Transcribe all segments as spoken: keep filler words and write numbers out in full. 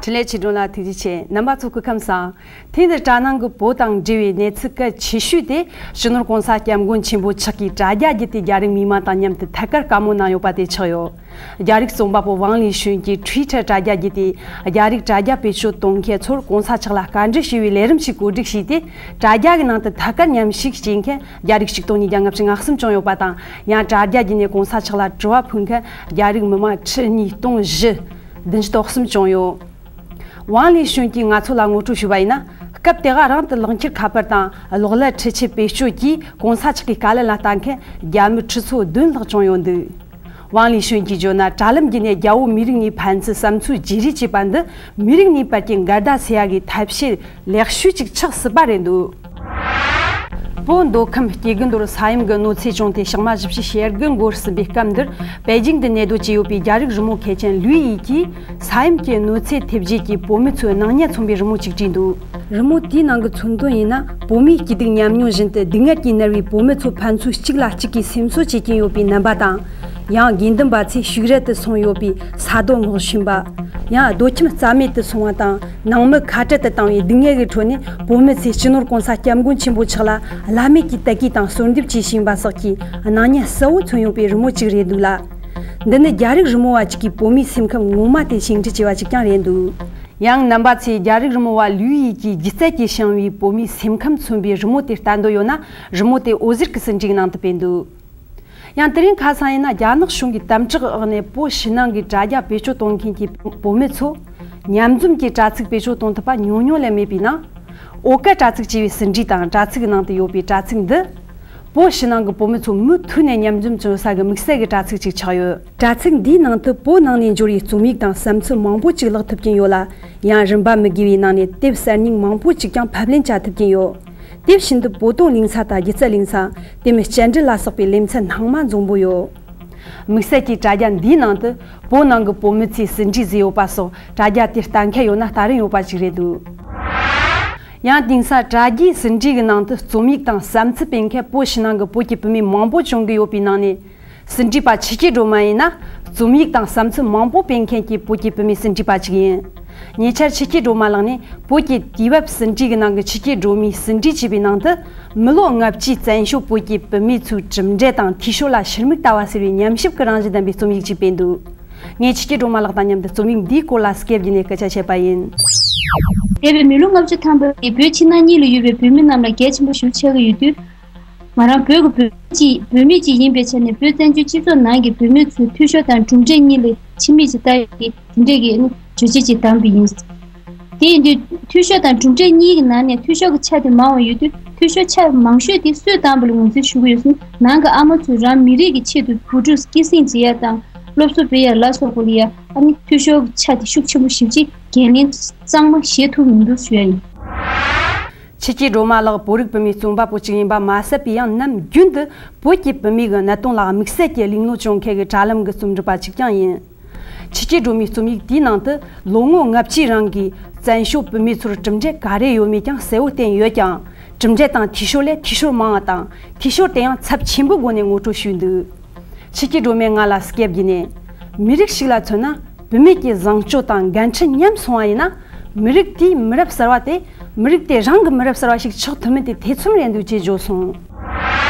འཕྲིན་ལས་ཆོས་སྒྲོན་ལགས་ཐུགས་རྗེ་ཆེ། རྣམ་པ་ཚོ་སྐུ་ཁམས་བཟང་། ཐེངས་འདིར་དྲ་ནང་གི་བོད་དང་འབྲེལ་བའི་གནས་ཚུལ་གལ་ཆེ་ཤོས་དེ། སྤྱི་ནོར་གོང་ས་སྐྱབས་མགོན་ཆེན་པོ་མཆོག་གིས་དྲ་རྒྱ་བརྒྱུད་དེ་རྒྱ་རིགས་མི་མང་དང་མཉམ་དུ་ཐད་ཀར་བཀའ་མོལ་གནང་ཡོད་པ་དེ་ཆགས་ཡོད། རྒྱ་རིགས་རྩོམ་པ་པོ་ཝང་ལི་ཤུན་གྱིས་ཊུའི་ཊར་དྲ་རྒྱ་བརྒྱུད་དེ། རྒྱ་རིགས་དྲ་རྒྱ་བེད་སྤྱོད་གཏོང་མཁན་ཚོར་གོང་ས་མཆོག་ལ་བཀའ་འདྲི་ཞུ་བའི་ལས་རིམ་ཞིག་གོ་སྒྲིག་བྱས་ཏེ། དྲ་རྒྱ་གི་ནང་དུ་ཐད་ཀར་མཉམ་ཞུགས་བྱེད་མཁན་རྒྱ་རིགས་ཆིག་སྟོང་ཉིས་བརྒྱ་ལྔ་བཅུ་ང་གསུམ་བྱུང་ཡོད་པ་དང་། ཡང་དྲ་རྒྱ་བརྒྱུད་ནས་གོང་ས་མཆོག་ལ་དྲི་བ་ཕུལ་མཁན་རྒྱ་རིགས་མི་མང་ཁྲི་གཉིས་སྟོང་བཞི་བདུན་ཅུ་དོན་གསུམ་བྱུང་ཡོད། ཝང་ལི་ཤུན་གྱིས་ང་ཚོ་ལ་ངོ་སྤྲོད་ཞུས་པ་ཡིན་ན། སྐབས་དེ་ག་རང་དུ་ལག་འཁྱེར་ཁ་པར་དང་གློག་ཀླད་འཕྲུལ་ཆས་བེད་སྤྱོད་ཀྱིས་གོང་ས་མཆོག་གི་བཀའ་ལན་ལ་ལྟ་མཁན་རྒྱ་མི་ཁྲི་ཚོ་བདུན་ལྷག་བྱུང་ཡོད་འདུག། ཝང་ལི་ཤུན་གྱིས་བརྗོད་ན། དྲ་ལམ་བརྒྱུད་ནས་རྒྱ་བོད་མི་རིགས་གཉིས་ཕན་ཚུན་བསམ་ཚུལ་བརྗེ་རེས་བྱས་པ་འདི་མི་རིགས་གཉིས་བར་གྱི་འགལ་ཟླ་སེལ་ཡག་གི་ཐབས་ཤེས་ལེགས་ཤོས་ཅིག་ཆགས་སྲིད་པ་རེད་འདུག། བོད་མདོ་ཁམས་སྐྱེ་རྒུ་མདོར་ས་ཡོམ་གྱི་གནོད་འཚེ་བྱུང་སྟེ་ཞག་མ་བཞི་བཅུ་ཞེ་དགུ་འགོར་ཟིན་པའི་སྐབས་འདིར། པེ་ཅིང་དུ་གནས་སྡོད་བྱས་ཡོད་པའི་རྒྱ་རིགས་རི་མོ་མཁས་ཅན་ལུའི་ཡི་གིས་ས་ཡོམ་གྱི་གནོད་འཚེ་ཐེབས་རྗེས་ཀྱི་བོད་མི་ཚོའི་སྣང་བརྙན་མཚོན་པའི་རི་མོ་ཅིག་བྲིས་འདུག། རི་མོ་དེའི་ནང་གི་མཚོན་དོན་ཡིན་ན། བོད་མིའི་སྐྱིད་སྡུག་མཉམ་མྱོང་བཞིན་དུ་སྡུག་བསྔལ་གྱིས་མནར་བའི་བོད་མི་ཚོ་ཕན་ཚུན་གཅིག་ལ་གཅིག་གིས་སེམས་གསོ་བྱེད་ཀྱིན་ཡོད་པའི་རྣམ་པ་དང་། ཡང་དགེ་འདུན་པ་ཚོས་ཤུགས་རལ་དུ་སོང་ཡོད་པའི་ས་རྡོ་སྔོག་བཞིན་པ། ཡང་རྡོ་ཁྱིམ་རྩ་མེད་དུ་སོང་བ་དང་། ནང་མི་ཁ་བྲལ་དུ་བཏང་བའི་སྡུག་བསྔལ་གྱི་ཁྲོད་ནས་བོད་མི་ཚོས་སྤྱི་ནོར་གོང་ས་སྐྱབས་མགོན་ཆེན་པོ་མཆོག་ལ་བླ་མེད་ཀྱི་དད་གུས་དང་གསོལ་འདེབས་བྱེད་བཞིན་པ་སོགས་ཀྱི་སྣང་བརྙན་གསལ་བོ་མཚོན་ཡོད་པའི་རི་མོ་ཅིག་རེད་འདུག་ལ། འདི་ནི་རྒྱ་རིགས་རི་མོ་བ་ཅིག་གིས་བོད་མིའི་སེམས་ཁམས་ངོ་མ་དེ་ཞིབ་འབྲི་བྱས་པ་ཅིག་ཀྱང་རེད་འདུག། ཡང་རྣམ་པ་ཚོས་རྒྱ་རིགས་རི་མོ་བ་ལུའུ་ཡི་གིས་སྒྱུ་རྩལ་གྱིས་བཤམས་པའི་བོད་མིའི་སེམས་ཁམས་མཚོན་པའི་རི་མོ་དེ་ལྟ་འདོད་ཡོད་ན། རི་མོ་དེ་འོད་ཟེར་གྱི་ཟིན་བྲིས་ནང་དུ་སྤེལ་འདུག། ཡང་དེ་རིང་ཁ་སང་ཡིན་ན། རྒྱ་ནག་གཞུང་གི་དམ་དྲག་འོག་ནས་བོད་ཕྱི་ནང་གི་དྲ་རྒྱ་བེད་སྤྱོད་གཏོང་མཁན་གྱི་བོད་མི་ཚོ་མཉམ་འཛོམས་ཀྱིས་དྲ་ཚིགས་བེད་སྤྱོད་གཏོང་ཐུབ་པ་ཉུང་ཉུང་ལས་མེད་པའི་ནང་། ཨོ་ཀ་དྲ་ཚིགས་ཅེས་པའི་ཟིན་བྲིས་དང་དྲ་ཚིགས་ནང་དུ་ཡོད་པའི་དྲ་ཚིགས་འདི། བོད་ཕྱི་ནང་གི་བོད་མི་ཚོ་མུ་མཐུད་ནས་མཉམ་འཛོམས་བྱུང་ས་གི་དམིགས་བསལ་གྱི་དྲ་ཚིགས་ཅིག་ཆགས་ཡོད། དྲ་ཚིགས་འདིའི་ནང་དུ་བོད་ནང་ནས་འབྱོར་བའི་རྩོམ་ཡིག་དང་བསམ་ཚུལ་མང་པོ་ཅིག་ཀློག་ཐུབ་ཀྱིན་ཡོད་ལ། ཡང་རིན་པ་མི་དགོས་པའི་ནང་ནས་དེབ་གསར་རྙིང་མང་པོ་ཅིག་ཀྱང་ཕབ་ལེན་བྱ་ཐུབ་ཀྱིན་ཡོད། དེ་བཞིན་དུ་བོད་དོན་གླེང་ས་དང་སྒྱུ་རྩལ་གླེང་ས། དེ་མིན་བཅར་འདྲི་ལ་སོགས་པའི་ལེ་ཚན་སྣ་མང་འཛོམས་པོ་ཡོད། དམིགས་བསལ་གྱིས་དྲ་རྒྱ་འདིའི་ནང་དུ་བོད་ནང་གི་བོད་མི་ཚོས་ཟིན་བྲིས་བཟོས་ཡོད་པ་སོགས། དྲ་རྒྱ་དེ་ལྟ་མཁན་ཡོད་ན་ལྟ་རིན་ཡོད་པ་ཞིག་རེད་འདུག། ཡང་དེང་སང་དྲ་རྒྱའི་ཟིན་བྲིས་ཀྱི་ནང་དུ་རྩོམ་ཡིག་དང་བསམ་ཚུལ་སྤེལ་མཁན་བོད་ཕྱི་ནང་གི་བོད་ཀྱི་བུད་མེད་མང་པོ་བྱུང་གི་ཡོད་པའི་ནང་ནས། ཟིན་བྲིས་པ་ཆོས་སྐྱིད་སྒྲོལ་མ་ཡིན་ན། རྩོམ་ཡིག་དང་བསམ་ཚུལ་མང་པོ་སྤེལ་མཁན་གྱི་བོད་ཀྱི་བུད་མེད་ཟིན་བྲིས་པ་ཅིག་ཡིན། ཉེ་ཆར་ཆོས་སྐྱིད་སྒྲོལ་མ་ལགས་ནས་བོད་ཀྱི་དུས་བབ་ཟིན་བྲིས་ཀྱི་ནང་གི་ཆོས་སྐྱིད་སྒྲོལ་མའི་ཟིན་བྲིས་ཅེས་པའི་ནང་དུ། མི་ལོ་ལྔ་བཅུའི་བཙན་བྱོལ་བོད་ཀྱི་བུད་མེད་ཚོའི་གྲུབ་འབྲས་དང་འཐུས་ཤོར་ལ་ཕྱིར་མིག་ལྟ་བ་ཟེར་བའི་ཉམས་ཞིབ་ཀྱི་རང་བཞིན་ལྡན་པའི་རྩོམ་ཡིག་ཅིག་སྤེལ་འདུག། ངས་ཆོས་སྐྱིད་སྒྲོལ་མ་ལགས་དང་མཉམ་དུ་རྩོམ་ཡིག་འདིའི་སྐོར་ལ་སྐད་བརྒྱུད་ནས་སྐད་ཆ་བཤད་པ་ཡིན། འདས་པའི་མི་ལོ་ལྔ་བཅུ་ཐམ་པ་གི་བོད་ཕྱི་ནང་གཉིས་ལ་ཡོད་པའི་བོད་མི་རྣམས་ལ་གལ་ཆེན་པོ་ཞིག་ཆགས་ཀྱི་ཡོད་དུས། ང་རང་བོད་ཀྱི་བུད་མེད་ཅིག་བུད་མེད་ཅིག་ཡིན་པའི་ཆ་ནས། བོད་བཙན་བྱོལ་སྤྱི་ཚོགས་ནང་གི་བུད་མེད་ཚོའི་འཐུས་ཤོར་དང་གྲུབ་འབྲས་གཉིས་ལ་ཕྱི་མིག་ཅིག་ལྟ་ཡག་གི་དེ་འདྲས་ཀྱི་བརྗོད་གཞི་ཅིག་བདམས་པ་ཡིན། དེ་ཡིན་དུས་འཐུས་ཤོར་དང་གྲུབ་འབྲས་གཉིས་ཀྱི་ནང་ནས་འཐུས་ཤོར་གྱི་ཆ་དེ་མང་བ་ཡོད་དུས། འཐུས་ཤོར་ཆ་མང་ཤོས་དེ་སུས་བདམས་པ་ལ་ངོས་འཛིན་ཞུ་གི་ཡོད་ཟེར་ན། ནང་གི་ཨ་མ་ཚོས་རང་མི་རིགས་ཀྱི་ཆེད་དུ་བུ་ཕྲུག་སྐྱེད་སྲིང་བྱེད་ཡ་དང་སློབ་གསོ་སྤེལ་ཡ་ལ་སོགས་པ་ལ་ཡ། ཨ་ནི་འཐུས་ཤོར་གྱི་ཆ་དེ་ཤུགས་ཆེན་པོ་ཞེ་པོ་ཅིག་འགན་ལེན་གཙང་མ་བཞེས་ཐུབ་མི་འདུག་ཞུ་ཡ་ཡིན། ཆོས་སྐྱིད་སྒྲོལ་མ་ལགས་བོད་རིགས་བུད་མེད་རྩོམ་པ་པོ་གཅིག་ཡིན་པ་མ་ཟད་པའི། ཡང་ནམ་རྒྱུན་དུ་བོད་ཀྱི་བུད་མེད་ཀྱི་གནད་དོན་ལ་དམིགས་བསལ་གྱི་ལས་འགུལ་སྐྱོང་མཁན་གྱི་དྲ་ལམ་གྱི་རྩོམ་སྒྲིག་པ་གཅིག་ཀྱང་ཡིན། ཆོས་སྐྱིད་སྒྲོལ་མའི་རྩོམ་ཡིག་དེའི་ནང་དུ། ལོ་ངོ་ལྔ་བཅུའི་རིང་གི་བཙན་བྱོལ་བུད་མེད་ཚོར་གྲུབ་འབྲས་ག་རེ་ཡོད་མེད་ཀྱང་གསལ་བོ་བསྟན་ཡོད་ཀྱང་། གྲུབ་འབྲས་དང་འཐུས་ཤོར་ལས་འཐུས་ཤོར་མང་བ་དང་། འཐུས་ཤོར་དེ་ཡང་ཚབས་ཆེན་པོའི་སྒོ་ནས་ངོ་སྤྲོད་ཞུས་འདུག། ཆོས་སྐྱིད་སྒྲོལ་མས་ང་ལ་སྐད་བརྒྱུད་ནས། མི་རིགས་ཤིག་ལ་མཚོན་ན། བུད་མེད་ཀྱི་བཟང་སྤྱོད་དང་འགན་འཁྲི་ཉམས་སོང་བ་ཡིན་ན། མི་རིགས་དེའི་མི་རབས་གསར་བ་དེ་མི་རིགས་དེ་རང་གི་མི་རབས་གསར་བ་ཞིག་ཆགས་ཐུབ་མིན་དེ་ཐེ་ཚོམ་རེད་འདུག་ཅེས་བརྗོད་སོང་།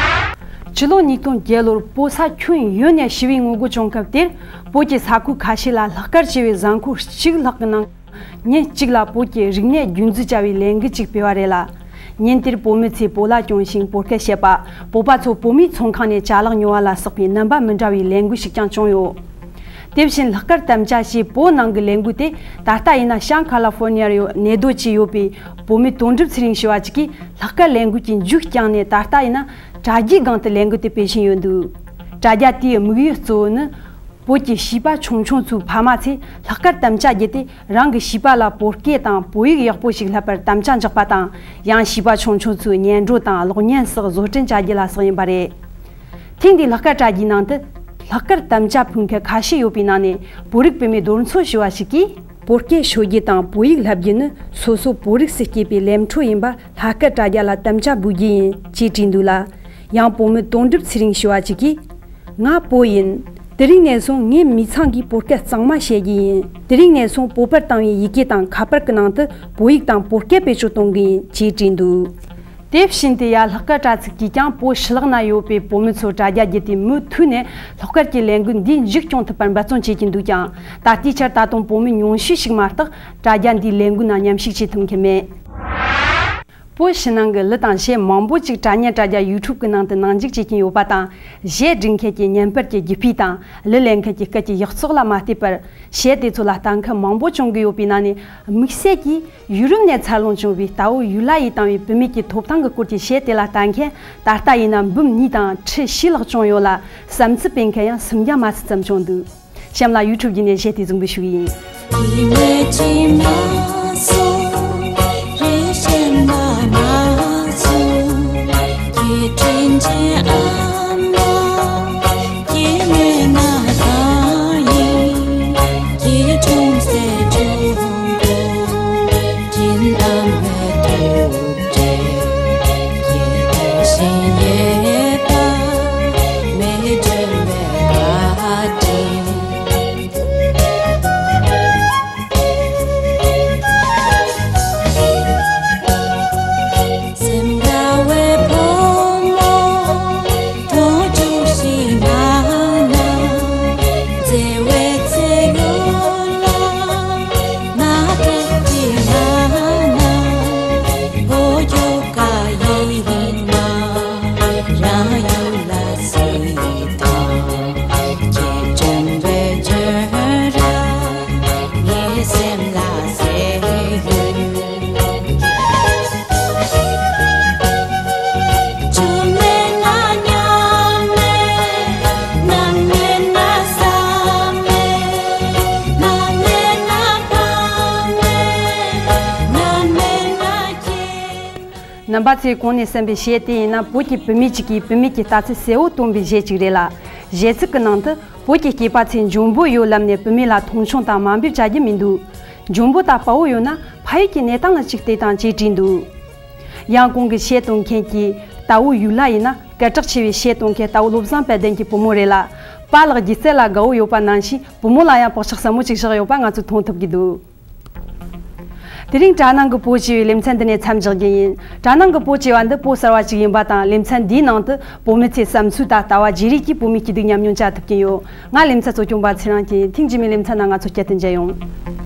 ཕྱི་ལོ་ཉིས་སྟོང་བརྒྱད་ལོར་བོད་ས་ཁྱོན་ཡོངས་ནས་ཞི་བའི་ངོ་རྒོལ་བྱུང་སྐབས་དེར། བོད་ཀྱི་ས་ཁུལ་ཁ་ཤས་ལ་ལྷག་དཀར་ཅེས་པའི་གཟའ་འཁོར་གཅིག་ལྷག་གི་ནང་། ཉིན་གཅིག་ལ་བོད་ཀྱི་རིག་གནས་རྒྱུན་འཛིན་བྱ་བའི་ལས་འགུལ་ཅིག་སྤེལ་བ་རེད་ལ། ཉིན་དེར་བོད་མི་ཚོས་བོད་ལྭ་གྱོན་ཞིང་བོད་སྐད་བཤད་པ། བོད་པ་ཚོ་བོད་མིའི་ཚོང་ཁང་ནས་ཅ་ལག་ཉོ་བ་ལ་སོགས་པའི་རྣམ་པ་མི་འདྲ་བའི་ལས་འགུལ་ཞིག་ཀྱང་བྱུང་ཡོད། དེ་བཞིན་ལྷག་དཀར་དམ་བཅའ་ཞེས་བོད་ནང་གི་ལས་འགུལ་དེ། ད་ལྟ་ཡིན་ན་བྱང་ཁ་ལ་ཧྥོར་ནི་ཡར་ཡོད་གནས་སྡོད་ཀྱི་ཡོད་པའི་བོད་མི་དོན་གྲུབ་ཚེ་རིང་ཞུ་བ་ཅིག་གིས་ལྷག་དཀར་ལས་འགུལ་གྱི་མཇུག་བསྐྱངས་ནས། ད་ལྟ་ཡིན་ན་དྲ་རྒྱའི་སྒང་དུ་ལས་འགུལ་དེ་སྤེལ་བཞིན་ཡོད་འདུག། དྲ་རྒྱ་དེའི་དམིགས་ཡུལ་གཙོ་བོ་ནི། བོད་ཀྱི་བྱིས་པ་ཆུང་ཆུང་ཚོའི་ཕ་མ་ཚོས་ལྷག་དཀར་དམ་བཅའ་བརྒྱུད་དེ། རང་གི་བྱིས་པ་ལ་བོད་སྐད་དང་བོད་ཡིག་ཡག་པོ་ཞིག་བསླབ་པར་དམ་བཅའ་འཇོག་པ་དང་། ཡང་བྱིས་པ་ཆུང་ཆུང་ཚོའི་སྙན་སྒྲོན་དང་གློག་བརྙན་སོགས་བཟོ་སྐྲུན་བྱ་རྒྱུ་ལ་སོགས་ཡིན་པ་རེད། ཐེངས་འདིའི་ལྷག་དཀར་དྲ་རྒྱའི་ནང་དུ། ལྷག་དཀར་དམ་བཅའ་ཕུལ་མཁན་ཁ་ཤས་ཡོད་པའི་ནང་ནས། བོད་རིགས་བུད་མེད་རྡོར་མཚོ་ཞུ་བ་ཞིག་གིས། བོད་སྐད་ཤོད་རྒྱུ་དང་བོད་ཡིག་བསླབ་རྒྱུ་ནི་སོ་སོ་བོད་རིགས་སུ་སྐྱེས་པའི་ལས་འཕྲོ་ཡིན་པ་ལྷག་དཀར་དྲ་རྒྱ་ལ་དམ་བཅའ་འབུལ་རྒྱུ་ཡིན་ཅེས་བྲིས་འདུག་ལ། ཡང་བོད་མི་དོན་གྲུབ་ཚེ་རིང་ཞུ་བ་ཅིག་གིས། ང་བོད་ཡིན། དེ་རིང་ནས་བཟུང་ངའི་མི་ཚང་གིས་བོད་སྐད་གཙང་མ་བཤད་ཀྱི་ཡིན། དེ་རིང་ནས་བཟུང་བོད་པར་བཏང་བའི་ཡི་གེ་དང་ཁ་པར་གྱི་ནང་དུ་བོད་ཡིག་དང་བོད་སྐད་བེད་སྤྱོད་གཏོང་གི་ཡིན་ཅེས་བྲིས་འདུག་དེ་བཞིན་དུ་ཡ་ལྷག་དཀར་དྲ་ཚིགས་ཀྱིས་ཀྱང་བོད་ཕྱི་ལོགས་ན་ཡོད་པའི་བོད་མི་ཚོར་དྲ་རྒྱ་བརྒྱུད་དེ་མུ་མཐུད་ནས་ལྷག་དཀར་གྱི་ལས་འགུལ་འདི་མཇུག་སྐྱོང་ཐུབ་པར་འབད་བརྩོན་བྱེད་ཀྱིན་འདུག་ཀྱང་། ད་ལྟའི་ཆར་ད་དུང་བོད་མི་ཉུང་ཤས་ཤིག་མ་གཏོགས་དྲ་རྒྱ་འདིའི་ལས་འགུལ་ནང་མཉམ་ཞུགས་བྱེད་ཐུབ་མཁན་མེད། བོད་ཕྱི་ནང་གི་ལི་དང་གཞས་མང་པོ་ཅིག་དྲ་བརྙན་དྲ་རྒྱ་ཡུ་ཊུབ་གི་ནང་དུ་ནང་འཇུག་བྱེད་ཀྱིན་ཡོད་པ་དང་། གཞས་སྒྲིག་མཁན་གྱི་བརྙན་པར་གྱི་རྒྱུ་སྤུས་དང་། ལི་ལེན་མཁན་གྱི་སྐད་ཀྱི་ཡག་བཙོག་ལ་མ་ལྟོས་པར། གཞས་དེ་ཚོ་ལ་ལྟ་མཁན་མང་པོ་བྱུང་གི་ཡོད་པའི་ནང་ནས། དམིགས་བསལ་གྱིས་ཡུ་རོབ་ནས་འཚར་ལོངས་བྱུང་བའི་རྟ་བོ་ཡུ་ལ་ཡིས་བཏང་བའི་བུད་མེད་ཀྱི་ཐོབ་ཐང་གི་སྐོར་གྱི་གཞས་དེ་ལ་ལྟ་མཁན་ད་ལྟ་ཡིན་ན་འབུམ་གཉིས་དང་ཁྲི་བཞི་ལྷག་བྱུང་ཡོད་ལ། བསམ་ཚུལ་སྤེལ་མཁན་ཡང་སུམ་བརྒྱ་མ་ཟིན་ཙམ་བྱུང་འདུག་གཤམ་ལ་ཡུ་ཊུབ་བརྒྱུད་ནས་གཞས་དེ་གཟིགས་འབུལ་ཞུ་གི་ཡིན། རྣམ་པ་ཚོས་གོང་ནས་གསན་པའི་གཞས་དེ་ཡིན་ན། བོད་ཀྱི་བུད་མེད་ཅིག་གིས་བུད་མེད་ཀྱི་ལྟ་ཚུལ་གསལ་བོ་སྟོན་པའི་གཞས་ཅིག་རེད་ལ། གཞས་ཚིག་གི་ནང་དུ། བོད་ཀྱི་སྐྱེས་པ་ཚོས་འཇོན་པོ་ཡོད་ལབ་ནས་བུད་མེད་ལ་མཐོང་ཆུང་དང་དམའ་འབེབས་བྱ་རྒྱུ་མི་འདུག་འཇོན་པོ་དང་དཔའ་བོ་ཡོད་ན་ཕ་ཡུལ་གྱི་གནས་སྟངས་ལ་ཅིག་བལྟས་དང་ཅེས་བྲིས་འདུག་ཡང་གོང་གི་གཞས་གཏོང་མཁན་གྱི་རྟ་བོ་ཡུ་ལ་ཡིན་ན། སྐད་གྲགས་ཆེ་བའི་གཞས་གཏོང་མཁན་རྟ་བོ་བློ་བཟང་དཔལ་ལྡན་གྱི་བུ་མོ་རེད་ལ། པཱ་ལགས་སྒྱུ་རྩལ་ལ་དགའ་བོ་ཡོད་པ་ནང་བཞིན། བུ་མོ་ལ་ཡང་བག་ཆགས་ཟབ་མོ་ཅིག་བཞག་ཡོད་པ་ང་ཚོས་མཐོང་ཐུབ་ཀྱི་འདུག་དེ་རིང་དྲ་ནང་གི་བོད་ཅེས་པའི་ལེ་ཚན་འདི་ནས་མཚམས་འཇོག་རྒྱུ་ཡིན། དྲ་ནང་གི་བོད་ཅེས་པ་འདི་བོད་གསར་བ་ཅིག་ཡིན་པ་དང་། ལེ་ཚན་འདིའི་ནང་དུ་བོད་མི་ཚོའི་བསམ་ཚུལ་དང་ལྟ་བ་བརྗེ་རེས་ཀྱིས་བོད་མིའི་སྐྱིད་སྡུག་ཉམས་མྱོང་བྱ་ཐུབ་ཀྱི་ཡོད། ང་ལེ་ཚན་གཙོ་སྐྱོང་པ་ཚེ་རིང་ཡིན། ཐེངས་རྗེས་མའི་ལེ་ཚན་ནང་ང་ཚོ་བསྐྱར་དུ་མཇལ་ཡོང་།